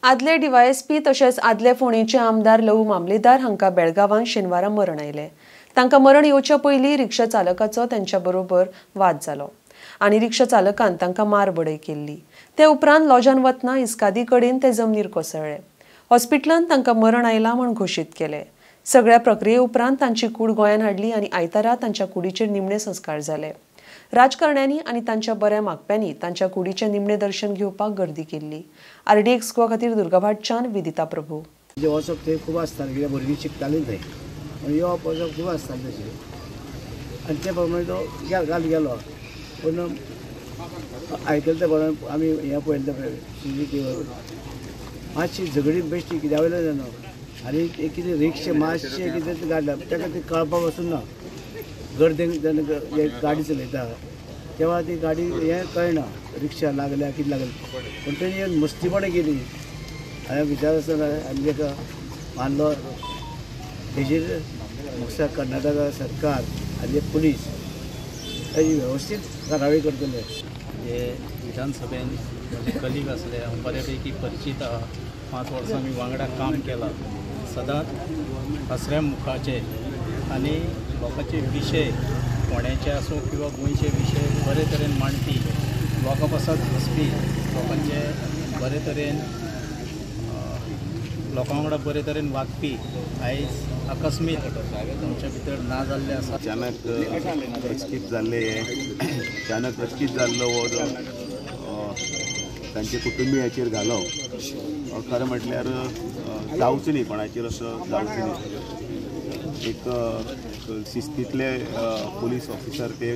आदले डीवायएसपी तशेंच आदले फोंडेचे आमदार लवू मामलेदार हांकां बेळगांवांत शेनवारा मरण आयलें. तांकां मरण येवच्या पयलीं रिक्षा चालकाचो त्यांच्या बरोबर वाद जालो आनी रिक्षा चालकान तांकां मार बडय केल्ली. ते उपरांत लॉजान वतना इस्कादी कडेन ते जमनीर कोसळ्ळे. हॉस्पिटलांत तांकां मरण आयलां म्हूण घोशीत केले. सगळ्या प्रक्रिये उपरांत तांची कूड गोंयांत हाडली आनी आयतारा तांच्या कुडीचेर निमणे संस्कार जाले. राजकारण्यांनी आनी तांच्या बऱ्या मागप्यांनी तांच्या कुडीचें निमणें दर्शन घेवपाक गर्दी केल्ली. आरडीएक्स गोवा खातीर दुर्गाभाटच्यान विदिता प्रभू. वचप थंय खूब आसतालें, कित्याक भुरगीं शिकतालीं थंय, पूण येवप वचप खूब आसतालें तशें. आनी ते प्रमाणे तो घाल गेलो, पूण आयकलें ते प्रमाणे आमी हें पळयलें पळय CCTV मातशी झगडी बेश्टी कित्या वयल्यान जायना आनी एक कितें रिक्षा मातशें कितें गाडल्या ताका तें कळपा पासून ना. गर्देन जेन्ना गाडी चलयता तेव्हा ती गाडी हें कळना रिक्षा लागल्या कितें लागलें, पूण तेणी मस्तीपणां केली. हांवें विचार आसतना आनी ताका मारलो. तेजेर म्हाका कर्नाटका सरकार आनी पुलीस ताजी वेवस्थीत कारवाय करतले. हे विधानसभेन म्हजे कलीग आसले, हांव बऱ्यापैकी परिचीत आहा. 5 वर्सां आमी वांगडा काम केलां. सदांच हसऱ्या मुखाचे आनी लोकांचे विशय फोंड्याचे आसूं किंवा गोंयचे विशय बरे तरेन मांडपी, लोकां पासत हसपी, लोकांचे बरे तरेन लोकां वांगडा बरे तरेन वागपी आयज आकस्मीत आमच्या भितर ना जाल्ले आसा. अचानक अचकीत जाल्ले हे अचानक अचकीत जाल्लो हो जो तांचे कुटुंबियाचेर घालो, खरें म्हटल्यार जावचो न्ही, कोणाचेर असो जावचो न्ही. एक शिस्तींतले पुलीस ऑफिसर ते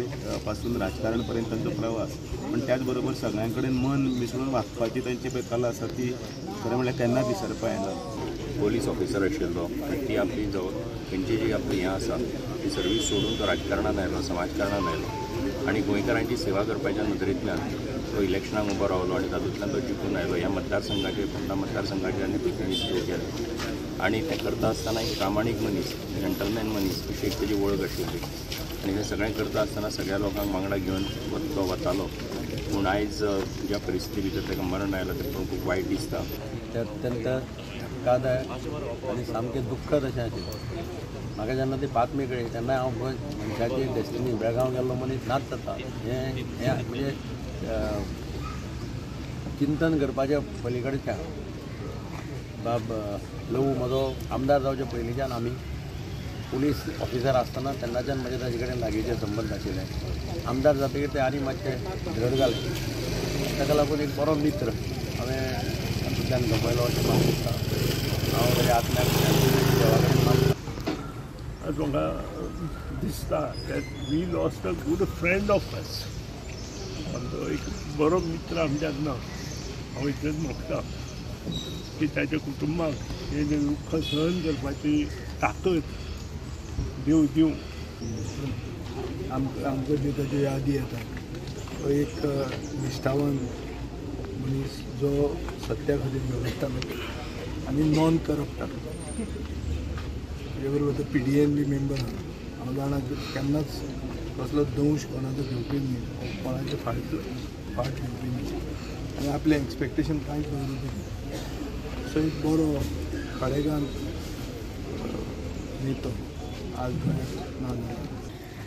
पासून राजकारण पर्यंत तांचो प्रवास, पण त्याच बरोबर सगळ्यां कडेन मन मिसळून वागपाची तांची पळय कला आसा ती खरें म्हळ्यार केन्नाच विसरपा येना. पोलीस ऑफिसर आशिल्लो आनी ती आपली तेंची जी आपली हें आसा ती सर्वीस सोडून तो राजकारणान आयलो, समाजकारणान आयलो आनी गोंयकारांची सेवा करपाच्या नदरेंतल्यान तो इलेक्शनाक उबो रावलो आनी तातूंतल्यान तो जिखून आयलो. ह्या मतदारसंघाचेर, फोंडा मतदारसंघाचेर आनी प्रतिनिधित्व केलें आनी तें करता आसतना एक प्रामाणीक मनीस, जंटलमॅन मनीस अशी एक तेजी वळख आशिल्ली आनी हें सगळें करता आसतना सगळ्या लोकांक वांगडा घेवन तो वतालो. पूण आयज ज्या परिस्थिती भितर ताका मरण आयलां तें पळोवन खूब वायट दिसता. ते अत्यंत धक्कादायक आनी सामकें दुख्खद अशें आशिल्लें. म्हाका जेन्ना ती बातमी कळ्ळी तेन्ना हांव मनशाची डेस्टिनी बेळगांव गेल्लो मनीस नाच जाता हें हें म्हणजे चिंतन करपाच्या पलीकडच्यान बाब लवू म्हजो आमदार जावचे पयलींच्यान आमी पुलीस ऑफिसर आसतना तेन्नाच्यान म्हजे ताजे कडेन लागींचे संबंद आशिल्ले. आमदार जातकीर ते आनी मातशे दृढ जाले. ताका लागून एक बरो मित्र हांवें तातूंतल्यान गमयलो अशें म्हाका दिसता. हांव ताज्या आत्म्याक देवा कडेन मागता. आज म्हाका दिसता that we lost a good friend of us. आमचो एक बरो मित्र आमच्यात ना. हांव इतलेंच मागता की ताच्या कुटुंबाक हें दुख्ख सहन करपाची ताकद देव दिवं. आमकां ज्यो ताज्यो यादी येता तो एक निश्ठावान मनीस जो सत्या खातीर झगडटालो आनी नॉन करप्ट. ताजे बरोबर तो PDN बी मेंबर आहा. हांव जाणा केन्नाच कसलो दंश कोणाचो घेवपी न्ही, कोणाचें फाट घेवपी न्ही आनी आपलें एक्सपेक्टेशन कांयच दवरपी न्ही. सो एक बरो खडेगांत नेतो आज गोंयांत ना जाला.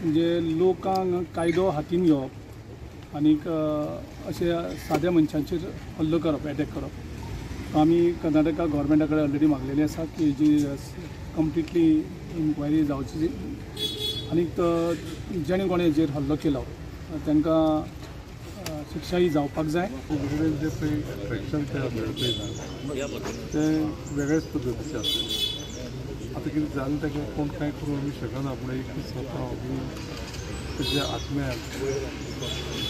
म्हणजे लोकांक कायदो हातीन घेवप आनीक अशे साद्या मनशांचेर हल्लो करप, एटॅक करप. आमी कर्नाटका गव्हर्मेंटा कडेन ऑलरेडी मागलेली आसा की जी कंप्लिटली इन्क्वायरी जावची आनीक जेणे कोणें हेजेर हल्लो केलो तांकां शिक्षाही जावपाक जाय. जे पळय ट्रॅक्शन मेळपळय तें वेगळेच पद्दतीचें आसा. आतां कितें जालें ताका कोण कांय करूंक आमी शकना, पूण एक सोदता की ताच्या आत्म्याक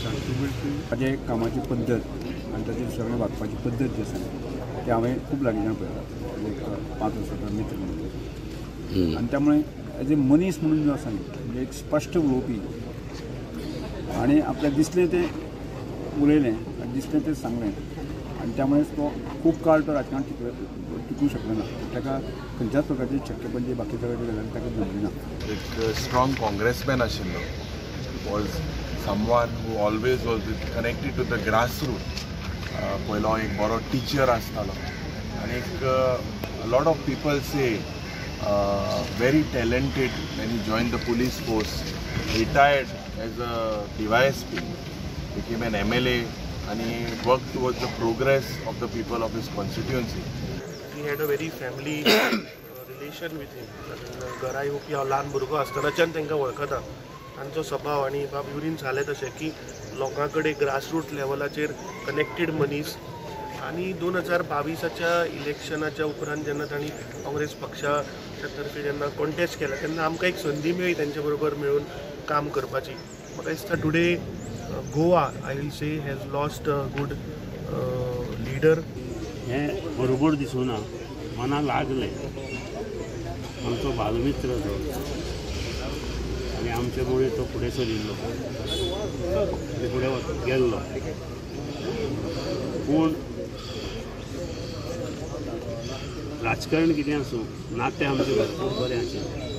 शांती मेळची. ताजे कामाची पद्दत आनी ताची सगळें वागपाची पद्दत जी आसा तें हांवें खूब लागींच्यान पळयलां. एक 5 वर्सांचो मित्र म्हणून आनी त्यामुळे एज ए मनीस म्हणून जो आसा न्ही, म्हणजे एक स्पश्ट उलोवपी आनी आपल्याक दिसलें तें उलयलें आनी दिसलें तें सांगलें आनी त्यामुळे तो खूब काळ तो राजकारण टिकूंक शकलो ना. ताका खंयच्याच प्रकारची छक्केपंजे बाकी सगळे गजाली ताका जमली ना. एक स्ट्रॉंग काँग्रेसमॅन आशिल्लो, was someone who always was connected to the grass root. पयलो एक बरो टिचर आसतालो आनी एक lot of people say very talented when he joined the police force, retired as a DYSP, became an MLA and he worked towards the progress of the people of his constituency. We had a very family relation with him. घरा येवपी हांव ल्हान भुरगो आसतनाच्यान तांकां वळखता. तांचो स्वभाव आनी बाब युरीन जालें तशें की लोकां कडेन ग्रासरूट लेवलाचेर कनेक्टेड मनीस. आनी 2022च्या इलेक्शनाच्या उपरांत जेन्ना तांणी काँग्रेस पक्षाच्या तर्फे जेन्ना कॉन्टेस्ट केला तेन्ना आमकां एक संदी मेळ्ळी तांचे बरोबर मेळून काम करपाची. म्हाका दिसता today Goa I will say has lost a good leader. हें बरोबर दिसूना, मना लागलें. आमचो बालमित्र तो आनी आमचे मुळे तो फुडें सरिल्लो आनी फुडें गेल्लो. पूण राजकारण कितें आसूं, नातें आमचें भरपूर बरें आशिल्लें.